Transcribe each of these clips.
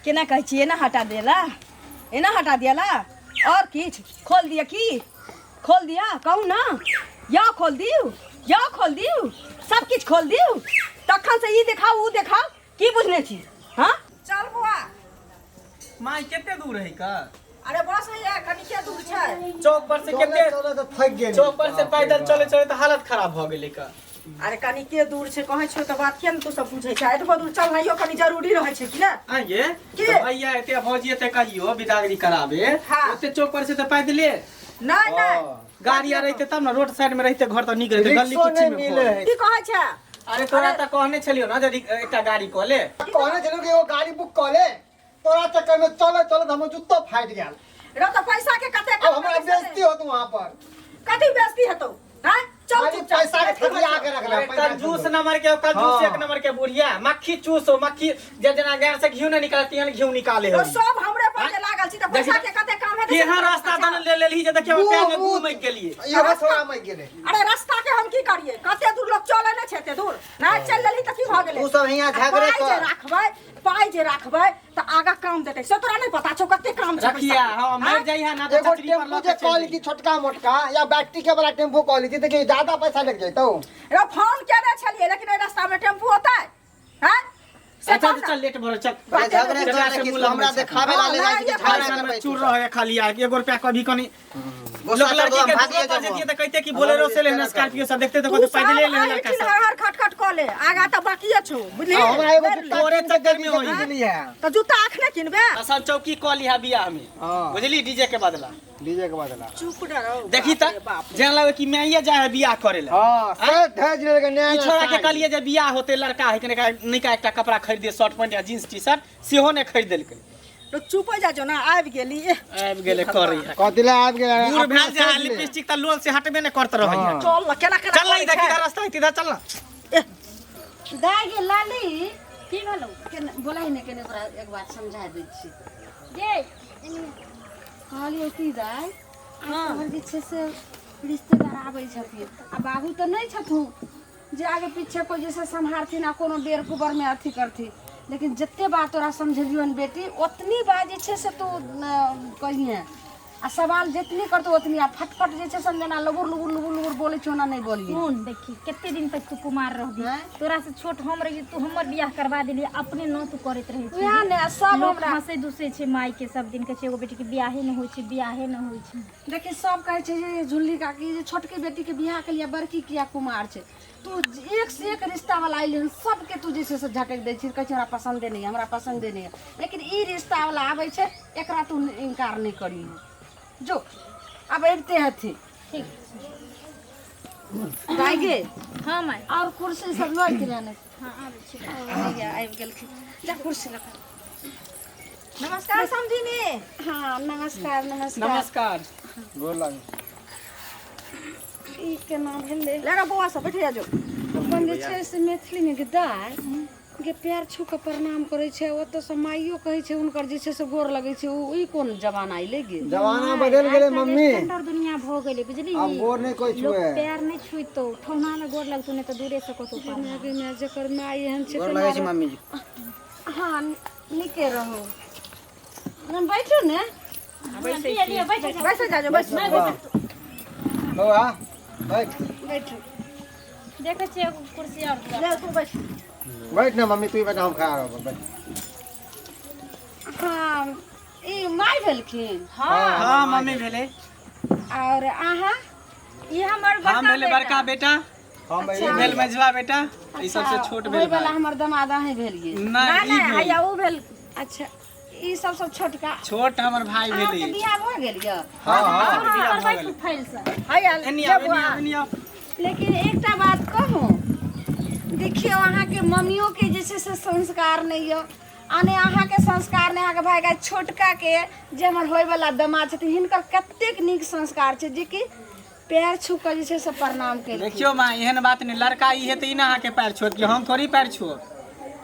केना कहै छी एना हटा देला एना हटा दियाला और किछु खोल दिया की खोल दिया कहू ना या खोल दियौ या खोल दियौ सब किछु खोल दियौ तखन से ई देखाउ ऊ देखाउ की बुझने छी हाँ चल बुआ माय कते दूर है का अरे बस हैया कनिके दूर छै चौक पर से कते चले तऽ थकि गेली चौक पर से पैदल चले चले तऽ हालत खराब भऽ गेलै का अरे कनिके दूर छै कहै छियौ तऽ बात किया ने तू सब बुझै छै एतबो दूर चलनाइयो कनि जरूरी रहै छै कि ने आइए के? तऽ भैया एते भौजी एते कहियो बिदागरी कराबे हाँ। ओते चौक पर से तऽ पैदले नहि नहि गाड़ी आर रहिते तब ने रोड साइड में रहिते घर तऽ नीक रहिते गली रिक्शो कुची नहि में मिले घर। है की कहै छै अरे तोरा तऽ कहने छलियो ना जे एकटा गाड़ी कऽ ले कहने छलहुँ कि एगो गाड़ी बुक कऽ ले तोरा चक्कर में चले चले हमर जुत्तो फाटि गेल रौ तऽ पैसा के कते अब हमरा बेइज्जती होत वहाँ पर कथी बेइज्जती हेतौ हैं चल खाली चुपचाप पैसा के थकिया के रखले अरे कंजूस नंबर के कंजूस एक नंबर के बुढ़िया मक्खी चूसो मक्खी जे जना गैर से घी नहीं निकालती हन घी निकाले तो हो सब हमरे पर जे लागल छी तऽ पैसा के कते काम हेतै से केहन रास्ता दन ले लेलही जे देखियो पैर में गू मकि गेलिए इहो थोड़ा मकि गेलै अरे रास्ता के हम की करिए कते दूर लोग चले नै छै एते दूर नहि चल लेली तऽ की भऽ गेलै तू सब हियाँ आ झगड़े पाइ जे कर। राखबै पाइ जे राखबै तऽ आगा काम देतै से तोरा नहि पता छौ कते काम छै रखिया हां मर जाइहा ना तो एगो छतरी पर टेम्पू लऽ जे के चलि कॉल की छोटका मोटका या बैटरी के वाला टेम्पू कॉल की देखिए ज्यादा पैसा लग जैतौ रे फोन केने छलियै लेकिन एहि रास्ता में टेम्पू होतै हैं से अच्छा कहू ना। चल लेट भर चल बाटे झगड़े जकरा कर से किछु मुँह हमरा लगबै छै। देखाबे ला ले जाइ छी हाँ, झगड़ा खाना में करबै चूर रहे खाली आ एगो रुपया कभी कनी गुस्सा लोग कर लड़की दो, के भागिए दूरो पर जेबो। जतिए त कहते कि बोलेरो से लेने स्कॉर्पियो से देखते तो तू कहते सब पैदले ले लड़का एहिठिन सब हर हर खट खट कऽ ले आगा तऽ बाकिए छौ बुझली हमरा एगो मारि ले। जुत्ता तोरे कीन के चक्कर में देली होई। तऽ बुझलियै तऽ जूता अखने किनबे असल चौकी कऽ लिहा बियाह में हाँ। बुझली डीजे के बदला डीजे के बदला चुप न रहो देखी त जेना लगे कि माइये जाए है बियाह करे ला हां से धज ले नया ई छोड़ा के कहलिए जे बियाह होते लड़का है कि नहीं का एकटा कपड़ा खरीद दे शर्ट पैंट या जींस टी शर्ट सेहो नहीं खरीद देलकै लोग चुप हो जा जो ना आबि गेली एह, आबि गेलै करै है कथी ले आबि गेलै बूढ़ भेल जे है लिपस्टिक त लोल से हटबे नहीं करत रहै है चल न केना केना चल ना इधर किधर रास्ता है तिधर चल ना एह, दाय गे लाली की भेलौ केने बोलाही ने केने ओकरा एक बात समझा दै छी गे कहलियै की दाय तोहर जे छै से रिश्तेदार आबै छथिन आ बाबू तऽ नहि छथुन जे आगे पीछे कोइ जे छै सम्हारथिन आ कोनो बेर कुबरमे अथी करथिन लेकिन जते बात तोरा समझेलियौ बेटी ओतनी बात जे छै से तू कहिहेँ आ सवाल जितनी करतौ ओतनी आ फटफट जे छै से जेना लबुर लुबुर लुबुर लुबुर बोलै छै ओना नहि बोलिहे सुन देखी कते दिन तक तू कुमार रहबी तोरा से छोट हम रही तू हमर बियाह करवा देली अपने न तू करैत रही वएह ने आ सब लोक हमरा हंसै दुसै छै माय के सब दिन कहै छै एगो बेटी के बियाहे न होइ छै बियाहे न होइ छै देखी सब कहै छै जे झुल्ली काकी जे छोटकी बेटीके बियाह के लिए बड़की किया कुमार छै तू एक से एक रिश्ता वाला अयलै हन सबके तू जे छै से झटकि दै छी कहै छै हमरा पसन्दे नहि हमरा पसन्दे नहि लेकिन ई रिश्ता वाला आबै छै एकरा तू इनकार नहि करी जो आब अबिते हथिन ठीक दाइ गे हाँ माय और कुर्सी सब लऽ के ने हाँ आबै छी भैया आबि गेलखिन जा कुर्सी लऽ कऽ। नमस्कार समझिनी हाँ नमस्कार नमस्कार नमस्कार गोर लागू ई केना भेलै लगा बौआ सब बैठ जा जो अपन जे छै से मैथिलीमे गे दाइ गे पैर छू कऽ प्रणाम करै छै ओतऽसँ माइयो कहै छै हुनकर जे छै से गोर लगै छै ओ ई कोन जमाना अयलै गे जमाना बदलि गेलै मम्मी स्टैंडर्ड दुनिया भऽ गेलै बुझली आब गोर नहि कोइ लोक छुए पैर नहि छुइतौ ठौना मे गोर लगतौ नहि तऽ दूरे से कतौ प्रणाम गे माय जकर माय एहन छै गोर लगै छी मम्मी जी हाँ नीके रहू बैठू ने लिअ लिअ बैठ जा बैस जा जो बैस बौआ बैठ बैठू देखै छियै एगो कुर्सी और दिअ। ले तू बैठ बैठ ना मम्मी तू ही बैठ हम खा रहब बैठ हाँ ई माय भेलखिन हाँ मम्मी भेलै और अहाँ ई हमर हम बड़का भेलै बड़का बेटा हम ई भेल मझिला बेटा ई सबसे छोट ओहि भेल वाला हमर दमाद अहीं भेलियै नहि ई भेल हैया ऊ भेल अच्छा ई सब सब छोटका छोट हमर भाई अहाँके भेलै बियाह भऽ गेल यऽ हाँ हाँ बियाह भऽ गेलै फैल से हैया एनी आउ एनी आउ एनी आउ लेकिन एकटा बात कहू देखियौ अहाँके मम्मियोके जे छै से संस्कार नहि यऽ आ नहि अहाँके संस्कार नहि अहाँके भाई छोटकाके जे हमर होयवला दमाद छथिन हिनकर कतेक नीक संस्कार छै जेकि पैर छू कऽ जे छै से प्रणाम केलखिन देखियौ माँ एहन बात नहि लड़का ई हेतै ई ने अहाँके पैर छुअत कि हम थोड़ी पैर छुअब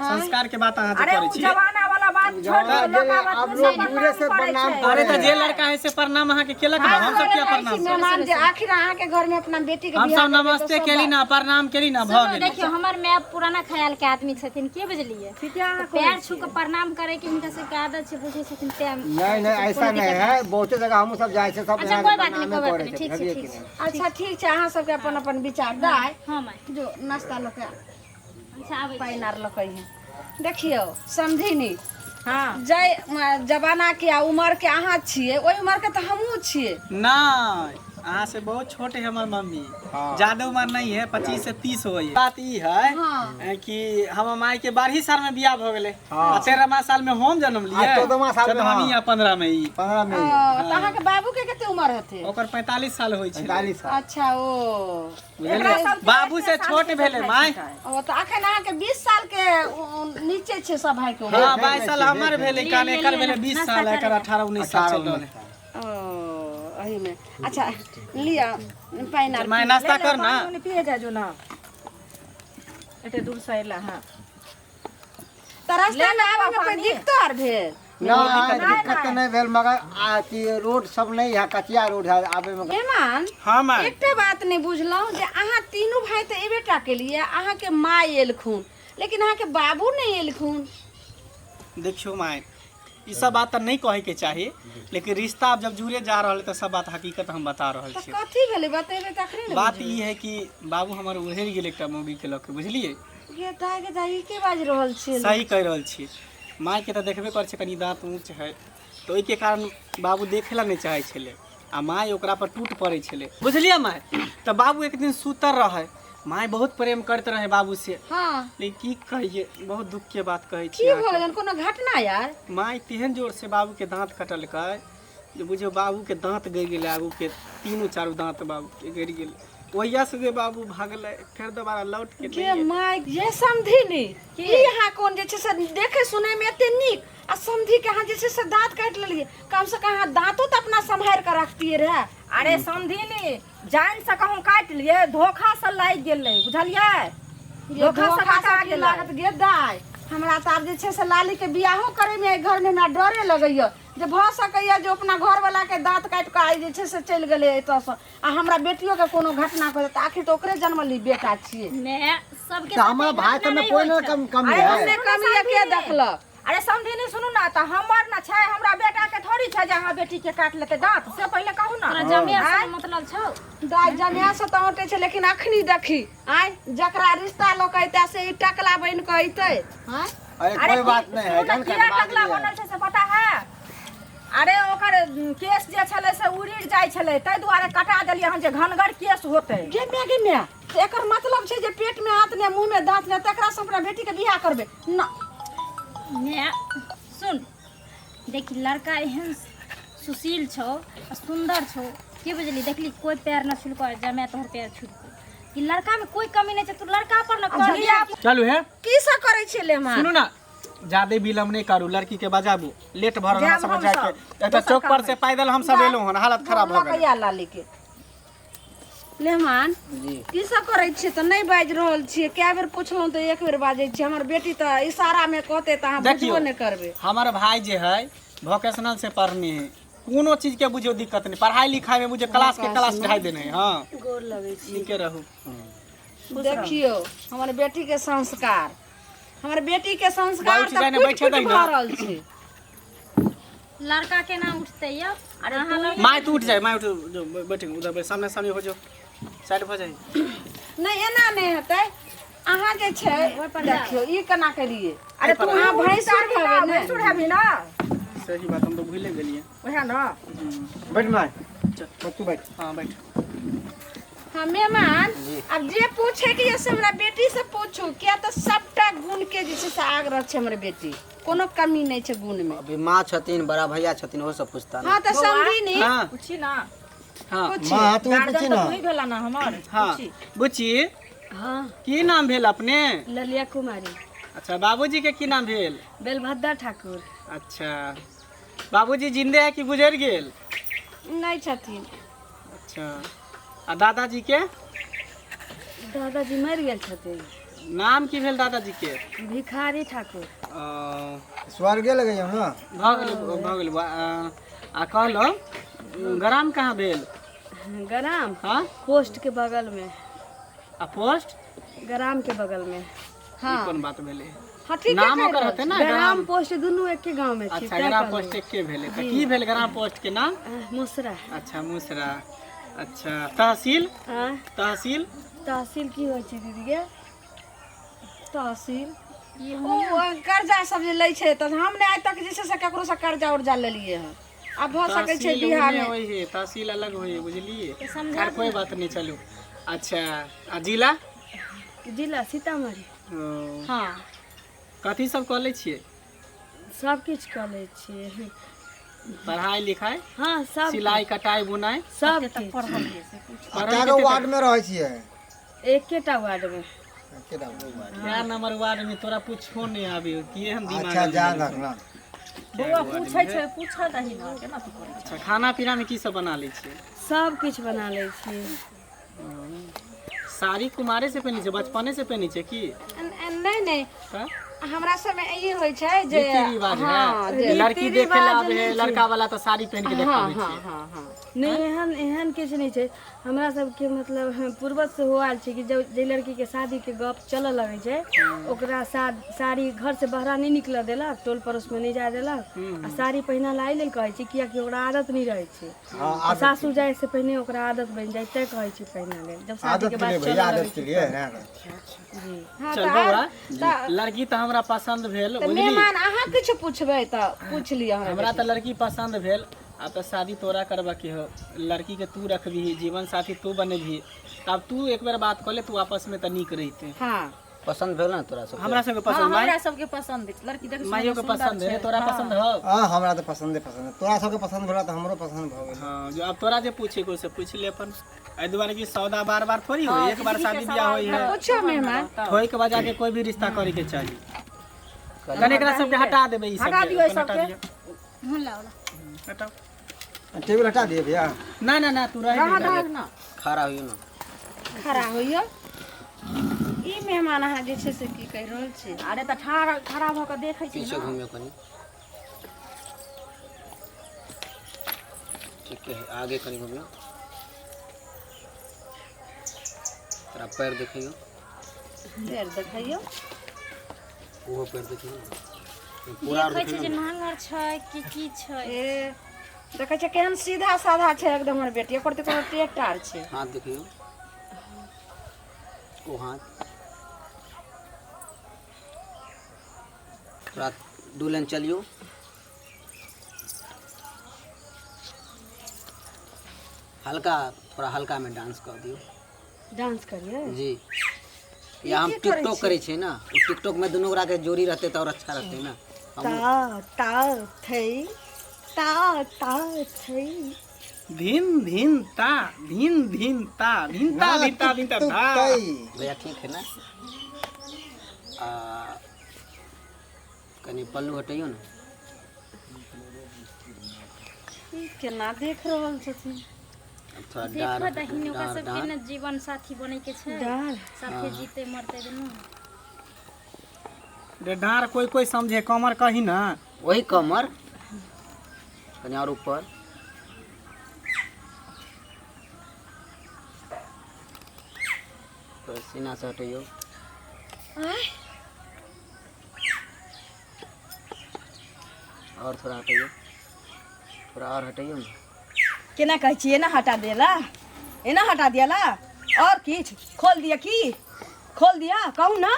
संस्कार के बात अहाँ जे अरे करै ऊ छी जमाना वाला बात बात छोड़ दो, लोग आवत अब में लोग सब दूरे से प्रणाम करै प्रणाम छै। अरे तऽ जे लड़का है से प्रणाम अहाँके केलक ना, हम सब किया प्रणाम करब? मेहमान जे आखिर अहाँके घर में अपना बेटी के हम बियाह सब करबै तऽ नमस्ते सब केली बात। ना, प्रणाम केली ना, भऽ सुनू गेल। देखियौ हमर माय पुराना ख्याल के आदमी छथिन, के बुझलियै? तऽ पैर छू के प्रणाम करे के हिनका सबके आदत छै, बुझै छथिन तें। नहीं नहीं, ऐसा नहीं है, बहुते जगह हमहूँ सब जाइ छै सब। अच्छा, कोई बात नहीं, कोई बात नहीं, ठीक छै, बुझलियै ठीक कि छै। नहि? अच्छा ठीक छै, अहाँ सबके अपन अपन विचार दाय। हँ माय। जो नाश्ता लऽ के अच्छा आबै छी। पानि आर लऽ के अइहे। देखियौ समधिनी, हाँ जाहि जमाना के आ उमर के अहाँ छियै ओहि उमर के तऽ हमहूँ छियै। नहीं, अहाँ से बहुत छोट है हमर मम्मी। हाँ। ज्यादा उम्र नहीं है, 25 से 30 हो है। बात ई है हाँ। कि हमर माय के 12 साल में बियाह भ गेलै। हाँ। आ 13वां साल में हम जन्म लिए। आ 14वां साल में, 14वां हाँ। या 15 में ई। 15 में। ओ, तऽ अहाँके बाबू के कते उमर हेतै? ओकर 45 साल होइ छै। 45 साल। अच्छा ओ बुझलियै? बाबू से छोट भेलै माय। ओ तऽ अखन अहाँके 20 साल के नीचे छै सब भाई के उमर। हाँ, 22 साल हमर भेलै, कान एकर भेलै 20 साल, एकर 18 19 साल चलि रहल है। ओ एहिमे अच्छा लिअ पानि आर। माय नाश्ता कर ना। पानी पिए जा जो ना, एते दूर से अइला। हाँ तऽ रास्ता मे आबऽ मे कोई दिक्कत आर भेल? नहीं, दिक्कत तऽ नहीं भेल, मगर अथी रोड सब नहीं है, कचिया रोड है आबे में। मेहमान, हाँ माय। एकटा बात नहि बुझलहुँ जे अहाँ तीनू भाई तऽ एबे टा केलियै, अहाँके माय एलखुन लेकिन अहाँके बाबू नहि एलखुन। देखियौ माय, ई सब बात तऽ नहीं कहे के चाही, लेकिन रिश्ता आब जब जुड़े जा रहल है तऽ सब बात हकीकत हम बता रहल तऽ छी। कथी भेलै बतेबै तखने ने। बात ई है कि बाबू हमर उधर गेल एकटा मौगी के लऽ के, बुझलियै? गे दाइ, गे दाइ, ई के बाजि रहल छियै? सही कहि रहल छी। मायके तऽ देखबे करै छै, कनि दाँत ऊँच है, तऽ ओहिके कारण बाबू देखै लए नहि चाहै छलै आ माय ओकरा पर टूट पड़ै छलै, बुझलियै माय? तऽ बाबू एक दिन सुतल रहै, माय बहुत प्रेम करैत रहै बाबू से। हाँ। लेकिन की कहियै, बहुत दुख के बात कहै की छी भऽ गेलनि? कोनो घटना यार? माय तेहन जोर से बाबू के दाँत कटलकै जे बुझियौ बाबू के दाँत गड़ि गेलै, आगू के तीनू चारू दाँत बाबू के गड़ि गेलै। ओहिया से जे बाबू भागलै फेर दोबारा लौट के गे नहि एलै। माय ये समधिनी, ई अहाँ कोन जे छै से देखे सुनै मे एते नीक आ समधी के अहाँ जे छै से दाँत काटि लेलियै, कम से कम अहाँ दाँतो तऽ अपना सम्हारि कऽ रखतियै रहे। अरे समधिनी, जान से कहूँ काटि लिए, धोखा से लागि गेलै, बुझलियै? ये धोखा से धोखा कटा से की गेलै। लागत गे दाय? हमरा तऽ आब जे छै से लाली के बियाहो करे में एहि घर में हमरा डरे लगैया जे भऽ सकैया जे अपना घरवाला के दाँत काटि कऽ आइ जे छै से चलि गेलै एतऽसँ आ हमरा बेटियो के कोनो घटना कऽ देत, आखिर तऽ ओकरे जन्मली बेटा छियै। माय सबके तऽ हमर साथे भाय घटना सबमे नहि कोइ होइ नहि छै। कम कमी अरे है। हमने कमी है के देखलक? अरे समधिनी सुनू ना, तऽ हमर ना छै, हमरा बेटा के थोड़ी छै जे अहाँ बेटी के काटि लेतै दाँत, से पहिले कहू ना। तोरा जमिया से मतलब छौ? दाय जमिया से तऽ औंटै छै, लेकिन अखनी देखी आँय जकरा रिश्ता लऽ कऽ अयतै से ई टकला बनि कऽ अयतै आँय। अरे अरे कोई बात नहीं है, सुनू ना, जन किया कटवा टकला दिए। बनल छै से पता है? अरे ओकर केस जे छलै से उड़ि जाइ छलै, ताहि दुआरे कटा देलियै हन जे घनगर केस होतै। गे माय गे माय, तऽ एकर मतलब छै जे पेट में हाथ ने मुंह में दांत ने तकरा से अपना बेटी के बियाह करबे ना? माय सुन, देखी लड़का एहन सुशील छौ आ सुंदर छौ, की बुझली? देखली कोई पैर न छुलको, जमे तोहर पैर छुलको, ई लड़का में कोई कमी नहीं छै, तू लड़का पर न कर। चलू हे। की सब करै छियै लेमा? सुनू ना, ज्यादे विलम्ब नहीं करू, लड़की के बजाबू, लेट भऽ रहल जायब सब हम जाके। सब। एतऽ दोसर चौक पर काम से पैदल हम सब एलहुँ हन, हालत खराब भऽ गेल। कहिया लाली के लेमान जी। की सब करै छियै तऽ नहि बाजि रहल छियै? कए बेर पुछलहुँ तऽ एक बेर बाजै छियै। हमर बेटी तऽ इशारा मे कहतै तऽ अहाँ देखियौ बुझबो नहि करबै। हमर भाई जे है वोकेशनल से पढ़ने है, कोनो चीज के बुझियौ दिक्कत नहीं, पढ़ाई लिखाई में बुझियौ क्लास के क्लास ढाई देने है। हाँ गोर लगै छी। नीके रहू। देखियौ हमर बेटी के संस्कार, हमर बेटी के संस्कार बाबूजी तऽ जाने कुटि बैठे कुटि दही भऽ ना। रहल छै। लड़का केना उठतै यौ? अरे अहाँ लग माय तू उठ जाए, माय उठ जो, बैठ उधर बैठ, सामने सामने हो जाओ, साइड हो जाए। नहि एना नहि हेतै, अहाँ जे छै देखियौ ई केना केलियै। अरे तू अहाँ भैंसुर भऽ ने? भैंसुर हेबही ना। सही बात, हम तो भूले गेलिए। ओएह ना। बैठ माय, तू बैठ। हाँ बैठ। हाँ मेहमान, आब जे पूछे के ये से हमरा बेटी से पूछू, किया तऽ सबटा गुण के जे छै से आग्रह छै हमर बेटी, कोनो कमी नहि छै गुण में। अभी माँ छथिन, बड़ा भैया छथिन, ओहो सब पूछता ने। हाँ तऽ समझी नी। हाँ पूछी ना। हाँ पूछी। माँ तू गार्जियन पूछी तऽ ना। तूही भेला ना हमर। हाँ पूछी। बुच्ची, हाँ की नाम भेल अपने? ललिया कुमारी। अच्छा, बाबूजी के की नाम भेल? बेलभद्रा ठाकुर। अच्छा, बाबूजी जिंदे है कि गुजर गेल? नहि छथिन। अच्छा, आ दादाजी के? दादाजी मरि गेल छथिन। नाम की भेल दादाजी के? भिखारी ठाकुर। स्वर्गे लगैयौ ने। भऽ गेल, भऽ गेल। आ कहलहुँ, ग्राम कहाँ भेल? ग्राम? हाँ। पोस्ट के बगल में। आ पोस्ट? ग्राम के बगल में। ई कोन बात भेलै? हाँ, ठीक। नाम ओकर होतै ने। ग्राम पोस्ट दुनू एके गांव में छी। अच्छा, ग्राम पोस्ट एके भेलै तऽ की भेल ग्राम पोस्ट के नाम? मुसरा। अच्छा, मुसरा। अच्छा, तहसील? आँ? तहसील? तहसील की होइ छै दीदी गे? तहसील ओ कर्जा सब जे लै छै, तऽ हम ने आइ तक जे छै से ककरो से कर्जा उर्जा लेलियै हँ। आब भऽ सकै छै तहसील ओ बिहार नहि मे होइ है, तहसील अलग होइ है, बुझलियै? खैर, कोई बात नहीं, चलू। अच्छा, आ जिला? जिला सीतामढ़ी। ओ, हाँ। कथी सब कऽ लै छियै? सब किछु कऽ लै छियै। पढ़ाई लिखाई? हाँ, सब। सिलाई कटाई बुनाई? सब किछु। आ कए गो वार्ड में रहै छियै? एकेटा वार्ड में। एकेटा वार्ड। क्या नंबर वार्ड में तोरा पूछो नहीं आबी कि एहन दिमाग अच्छा, आबि जा गेल? रखना। बौआ, पूछै छै, पूछऽ दही ने, केना तू करै? अच्छा, खाना पीना में की सब बना लै छियै? सब किछु बना लै छियै। साड़ी कुमारे से पहिनै छै, बचपने से पहिनै छै की? नहि नहि। तऽ हमरा सबमे ई होइ छै जे रीति रिवाज हाँ, है जे लड़की देखे ला आबै है लड़का वाला तऽ साड़ी पहिन के देखाबै हाँ छियै। हाँ हाँ। नहि, एहन एहन किछु नहि छै। हमरा सबके मतलब पूर्वज से हो आयल छै कि जब जाहि लड़कीके शादीके गप चलऽ लगै छै, ओकरा साड़ी घर से बहरा नहि निकलऽ देलक, टोल पड़ोसमे नहि जाय देलक आ साड़ी पहिना ला एहि लेल कहै छै कियाकि ओकरा आदत नहि रहै छै। हाँ। आ सासुर जाइ से पहिने ओकरा आदत बनि जाइ, तैं कहै छै पहिना लेल, जब शादीके आदत के बाद लिए चलऽ भैया, लगै आदत के छै। लिए ना। जी। हाँ। चल तऽ बौआ, लड़की तऽ हमरा पसन्द भेल। तऽ बुझली? मेहमान, अहाँ किछु पुछबै तऽ पूछि लिअ हमरा। हमरा तऽ लड़की पसन्द भेल। आब तऽ शादी तोरा करबऽ के हो, लड़की के तू रखबही, जीवन साथी तू बनेबही, तऽ आब तू एक बेर बात कऽ ले तू आपस में तऽ नीक रहिते। हाँ। पसन्द भेल ने तोरा सबके? हमरा सबके हँ। पसंद माय हमरा सबके पसंद अछि लड़की, देख। माइयो के पसंद है, तोरा पसंद हो? हाँ, हमरा तऽ पसन्दे पसन्द है। तोरा सबके पसन्द भेला तऽ हमरो पसन्द भऽ गेल। हाँ, जो अब तोरा जे पूछे को से पूछ ले अपन, एहि दुआरे कि सौदा बार बार थोड़ी होई, एक बार शादी बियाह होई है। पूछो मेहमान। ठोक बजा के कोई भी रिश्ता करे के चाही। कनि एकरा सबके हटा देबै, ई सब हटा दियौ, ई हटा सबके। दियौ। हटाओ। टेबुल हटा दिए भैया? ना ना ना, तू रह दे। ना। खड़ा होइयो ना। खड़ा होइयो। ई मेहमान, अहाँ जे छै से की कहि रहल छी? अरे, तऽ ठाढ़ खड़ा भऽ कऽ देखै छी। पीछे ने घूमियो कनी। ठीक है, आगे कनी घूमियो। तोरा पैर देखियो। पैर देखैयौ। ओहो पैर देखियो ने पूरा आर। देखै छै देखियो जे ने। नांगर छै कि की छै। ए, देखै छै केहन सीधा साधा छै एकदम हमर बेटी, एकर तऽ कोनो टेक टार छै। हाथ देखियो, ओ हाथ। थोड़ा दू लाइन चलियो, हल्का, थोड़ा हल्का में डांस कर दियो। डांस करिए? जी, या हम टिकटॉक करै छियै ने, ओ टिकटॉक में दुनू गोरा के जोड़ी रहतै तऽ और अच्छा रहतै ने। हम ता ता थै, ता ता थै। धिन धिन ता धिन धिन ता धिन ता धिन ता धिन ता धा। भैया, ठीक है ना? आ कनि पल्लू हटैयो ने। ई केना देख रहल छथिन? अब थोड़ा देखो डार दहिन, ओकरा डार सबके डार ने जीवन साथी बनै के छै। डार। साथे जीते मरते दुनू। रे डाँर कोई कोई समझे, कमर कही ना। वही कमर, कनि और ऊपर। थोड़ा सीना से हटैयो। और थोड़ा हटैयो, थोड़ा और हटैयो ने। केना कहै छी, एना हटा देला, एना हटा दियाला और किछु खोल दिया की? खोल दिया, कहू ना?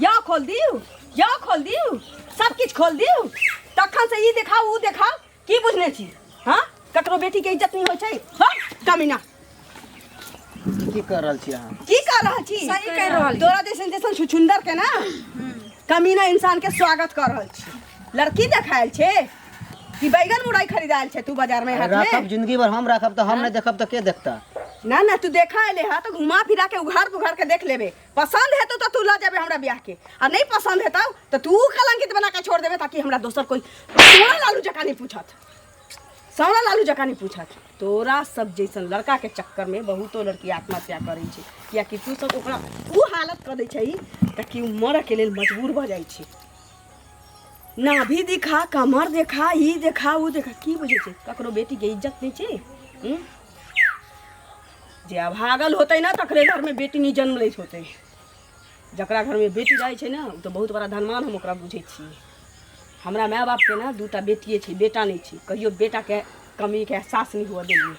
या खोल दियौ, या खोल दियौ, सब किछु खोल दियौ। तखन से ई देखाउ, ऊ देखाउ, की बुझने छी? हाँ, ककरो बेटी के इज्जत नहीं होइ छै? हाँ, कमीना। ई की कर रहल छी अहाँ? की कर रहल छी? सही कहि रहल छी। तोरा जैसन जैसन छुछुंदर के ना, कमीना इंसान के स्वागत कर रहल छी। लड़की देखायल छै कि बैगन मुरई खरीदायल छै तू बाजार में हाट राखब में? जिंदगी भर हम राखब, तऽ हम नहि देखब तऽ के देखता? ना ना, तू देखा एले हा तो घुमा फिरा के, उघार पुघार के देख लेबे। पसंद हेतौ तो तू ल जेबे हमरा ब्याह के, आ नहीं पसंद हेतौ तो तू कलंकित बना के छोड़ देबे, ताकि हमरा दोसर कोई सोना लालू जकाँ नहीं पूछत, सोना लालू जकाँ नहीं पूछत। तोरा सब जैसन लड़काके चक्करमे बहुतो लड़की आत्महत्या करै छै, कियाकि तू सब ओकरा ओ हालत कऽ दै छही ताकि ओ मरऽके लेल मजबूर भऽ जाइ छै। नाभि दिखा, कमर देखा, ई देखा, ओ देखा, की बुझै छै? ककरो बेटीके इज्जत नहि छै। हूँ? जे अभागल होतै ने तकरे घरमे बेटी नहि जन्म लैत होतै। जकरा घरमे बेटी रहै छै ने ओ तऽ बहुत बड़ा धनवान हम ओकरा बुझै छियै। हमरा माय बापके ने दूटा बेटिए छै, बेटा नहि छै। कहियो बेटाके कमीके एहसास नहि हुअ देलियै,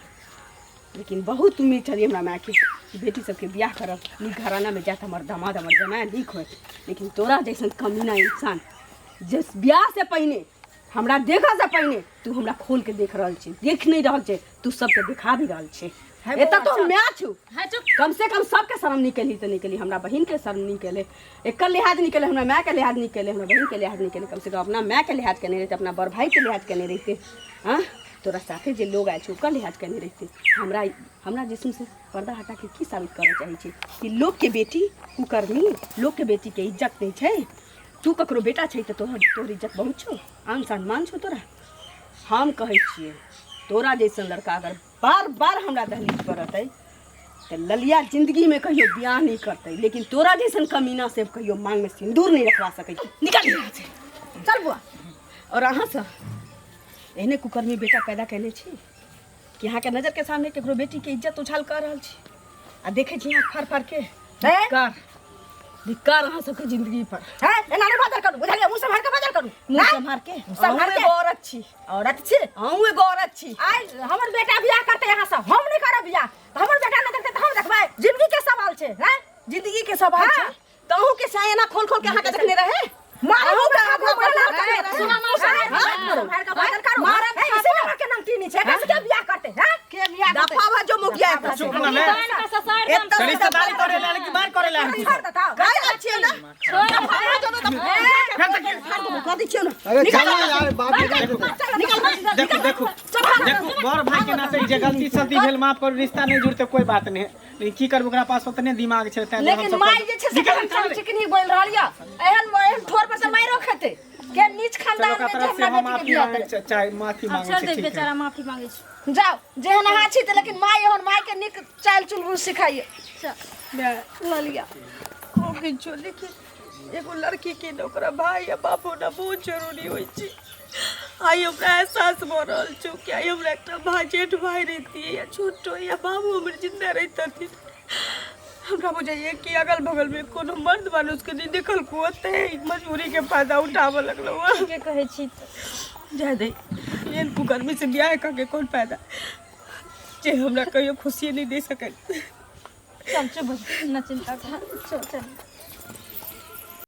लेकिन बहुत उम्मीद छलियै हमरा मायके कि बेटी सबके बियाह करब, नीक घरानामे जायत हमर दामाद, हमर जमाय नीक होयत। लेकिन तोरा जैसन कमीना इंसान जे बियाहसँ पहिने हमरा देखऽसँ पहिने तू हमरा खोल के देख रहल छी, देख नहीं रहल छै, तू सबके देखा भी रहल छै। एतऽ तो माय छु, कम से कम सबके शर्म नहीं केली तऽ नहीं केली, हमरा बहिन के शर्म नहीं केले, एकर लिहाज नहीं केले, हमरा माय के लिहाज नहीं केले, हमरा बहिन के लिहाज नहीं केले, कम से कम अपना माय के लिहाज केने रहते, अपना बड़ भाई के लिहाज केने रहते, हाँ तोरा साथे जे लोग आयल छै ओकर लिहाज केने रहते। हमरा हमरा जिस्म से पर्दा हटा के की साबित करऽ चाहै छै कि लोग के बेटी कुकर्मी, लोग के बेटी के इज्जत नहीं छै। तू ककरो बेटा छै तऽ तोहर तोहर इज्जत बहुत छौ, आन सम्मान छौ तोरा। हम कहै छियै तोरा जैसन लड़का अगर बार बार हमरा दहलीज पर रहतै तऽ ललिया जिंदगी में कहियो बियाह नहीं करतै, लेकिन तोरा जैसन कमीना से कहियो मांग में सिंदूर नहीं रखवा सकै। निकल यहाँ से, चल बुआ। और अहाँ सब एहने कुकर्मी बेटा पैदा केने छी कि अहाँके नजर के सामने केकरो बेटी के इज्जत उछाल कर रहल छी आ देखै छी अहाँ फाड़ फाड़ के। धिक्कार, धिक्कार अहाँ सबके जिंदगी पर। हैं, एना नहि बाजल करू, बुझलियै? मुँह सम्हार के बाजल करू। मुँह सम्हार के? सम्हार अहूँ के। एगो औरत छी। औरत छी? अहूँ एगो औरत छी। आइ हमर बेटा बियाह करतै यहाँ से, हम नहि करब बियाह। तऽ हमर बेटा नहि देखतै तऽ हम देखबै? जिंदगी के सवाल छै, हैं? जिंदगी के सवाल छै। हाँ। तऽ अहूँ के साय एना खोल खोल के अहाँके देखने रहे? मारब अहूँ के मारब, आगू मारब, बढ़ल मारब, रहे? मारब, हाँ? मारब, मारब, मारब, मारब, मारब, हे, इसी में के नाम की नहीं छै, एकरा से के बियाह करतै, हैं? के बियाह करतै? दफा भऽ जो मुखिया एतऽ से। चुप ना ले। कान का ससार दम एतऽ से रिश्तेदारी करे ला कि बाहर करे ला? छोड़ देता। गाय जाइ छियै ने? दफा भऽ जो ने, दफा। कऽ दै छियौ ने। अरे चलो यार, बाप रे। देखो देखो देखो, बड़ भाई के नाते जे गलती सलती भेल माफ करू, रिश्ता नहीं जुड़ते कोई बात नहीं, लेकिन की करब, ओकरा पास उतने दिमाग छै तैं लेकिन हमसब माय जे छै से निकल, केहन निकल। चिकनी बोलि रहल यऽ, एहन एहन ठोर पर तऽ माइरो खेतै के नीच चलो खानदान ओकरा में जे तरफ से हमरा हम बेटी के माफी बियाह मांगे करै। चाहे माफी अब मांगे छोड़ छी, दे ठीक है। बेचारा माफी मांगे छै। जाओ, जेहन अहाँ छी तऽ लेकिन माय एहन माय के नीक चालि चुलबुल सिखाइए। लऽ लिअ। ओ किछो, लेकिन एगो लड़की के ने ओकरा भाई या बाप होना बहुत जरूरी होइ छै। आइ हमरा एहसास भऽ रहल छौ कि आइ हमरा एकटा भाई, जेठ भाई रहितियै या छोटो या बाबू हमर जिंदा रहितथिन। हमरा बुझाइए कि अगल बगल में कोनो मर्द मानुस के नहीं देखल को ते मजबूरी के फायदा उठाबऽ लगलहुँ हँ। के कहै छी? जाय दे, एहन कुकर्मी से बियाह कऽ के कोन फायदा जे हमरा कहियो खुशी नहीं दे सकै। चल चुप हो जा, न चिंता कर, चल चल।